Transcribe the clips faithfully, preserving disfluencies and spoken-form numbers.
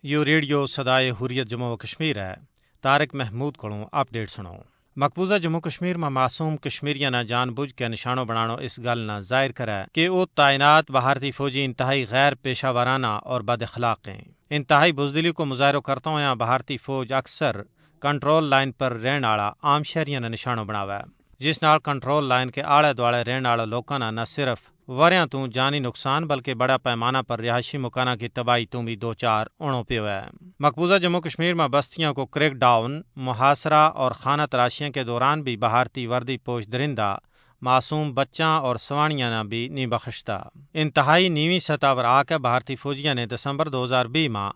یوہ ریڈیو سدائے حریت جموں و کشمیر ہے۔ طارق محمود کولوں اپ ڈیٹ سنو۔ مقبوضہ جموں کشمیر ما معصوم کشمیریاں نا جان بجھ کے نشانو بنانو اس گل نا ظاہر کرے کہ او تعینات بھارتی فوجی انتہائی غیر پیشہ ورانہ اور بد اخلاق ہیں۔ انتہائی بزدلی کو مظاہرو کرتا ہویا بھارتی فوج اکثر کنٹرول لائن پر رہن آڑا عام شہریاں نا نشانو بناوے، جس نال کنٹرول لائن کے آڑے دوڑے رہن آڑے لوکاں نا نہ صرف وریاں توں جانی نقصان بلکہ بڑا پیمانہ پر رہائشی مکاناں کی تباہی توں بھی دوچار ہونو پیو ہے۔ مقبوضہ جموں کشمیر ما بستیاں کو کریک ڈاؤن، محاصرہ اور خانہ تراشیاں کے دوران بھی بھارتی وردی پوش درندہ معصوم بچاں اور سوانیاں نا بھی نہیں بخشتا۔ انتہائی نیویں سطح پر آ کے بھارتی فوجیاں نے دسمبر دو ہزار بیس ما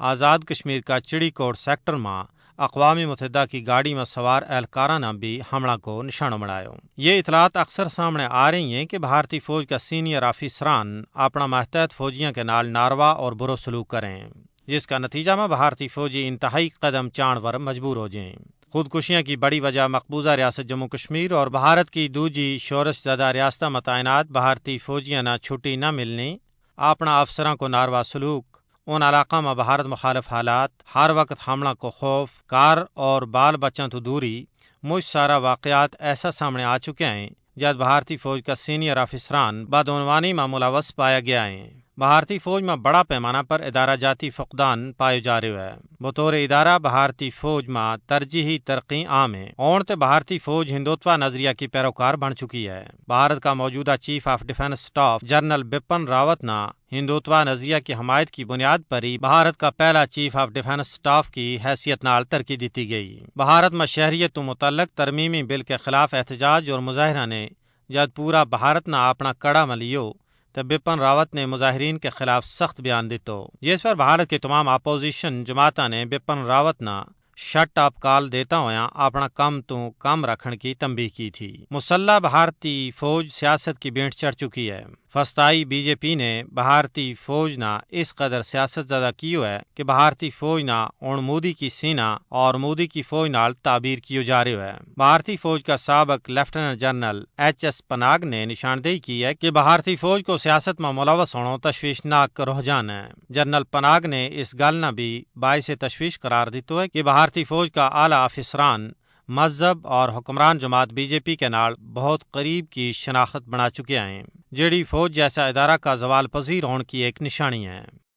آزاد کشمیر کا چڑی کوٹ سیکٹر ما اقوام متحدہ کی گاڑی ما سوار اہلکاراں نا بھی حملہ کو نشانو بنایو۔ یہ اطلاعات اکثر سامنے آ رہی ہیں کہ بھارتی فوج کا سینئر آفیسران اپنا ماتحت فوجیاں کے نال ناروا اور برو سلوک کریں، جس کا نتیجہ ما بھارتی فوجی انتہائی قدم چانڑ پر مجبور ہو جائیں۔ خودکشیاں کی بڑی وجہ مقبوضہ ریاست جموں کشمیر اور بھارت کی دوجی شورش زدہ ریاستاں ما تعینات بھارتی فوجیاں نا چھٹی نہ ملنی، اپنا افسراں کو ناروا سلوک، ان علاقہ ما بھارت مخالف حالات، ہر وقت حملہ کو خوف، کار اور بال بچاں تو دوری، مچ سارا واقعات ایسا سامنے آ چکیا ہیں جد بھارتی فوج کا سینئر آفیسران بدعنوانی ما ملوث پایا گیا ہیں۔ بھارتی فوج ما بڑا پیمانہ پر ادارہ جاتی فقدان پایو جا رہیو ہے۔ بطور ادارہ بھارتی فوج ما ترجیحی ترقی عام ہیں۔ ہون تے بھارتی فوج ہندوتوا نظریہ کی پیروکار بن چکی ہے۔ بھارت کا موجودہ چیف آف ڈیفنس اسٹاف جنرل بپن راوت نا ہندوتوا نظریہ کی حمایت کی بنیاد پر ہی بھارت کا پہلا چیف آف ڈیفنس اسٹاف کی حیثیت نال ترقی دتی گئی۔ بھارت ما شہریت تو متعلق ترمیمی بل کے خلاف احتجاج اور مظاہرہ نے جد پورا بھارت نا اپنا کڑا ما لیو، تے بپن راوت نے مظاہرین کے خلاف سخت بیان دتو، جس پر بھارت کے تمام اپوزیشن جماعتاں نے بپن راوت نا شٹ اپ کال دیتا ہویا اپنا کم تو کم رکھن کی تنبیہ کی تھی۔ مسلح بھارتی فوج سیاست کی بینٹ چڑھ چکی ہے۔ فستائی بی جے پی نے بھارتی فوج نا اس قدر سیاست زدہ کیو ہے کہ بھارتی فوج نا ہن مودی کی سینا اور مودی کی فوج نال تعبیر کیو جا رہیو ہے۔ بھارتی فوج کا سابق لیفٹننٹ جنرل ایچ ایس پناگ نے نشاندہی کی ہے کہ بھارتی فوج کو سیاست ما ملوث ہونو تشویشناک رجحان ہے۔ جنرل پناگ نے اس گل نا بھی باعث تشویش قرار دتو ہے کہ بھارتی فوج کا اعلی آفیسران مذہب اور حکمران جماعت بی جے پی کے نال بہت قریب کی شناخت بنا چکیا ہیں، جیڑی فوج جیسا ادارہ کا زوال پذیر ہون کی ایک نشانی ہے۔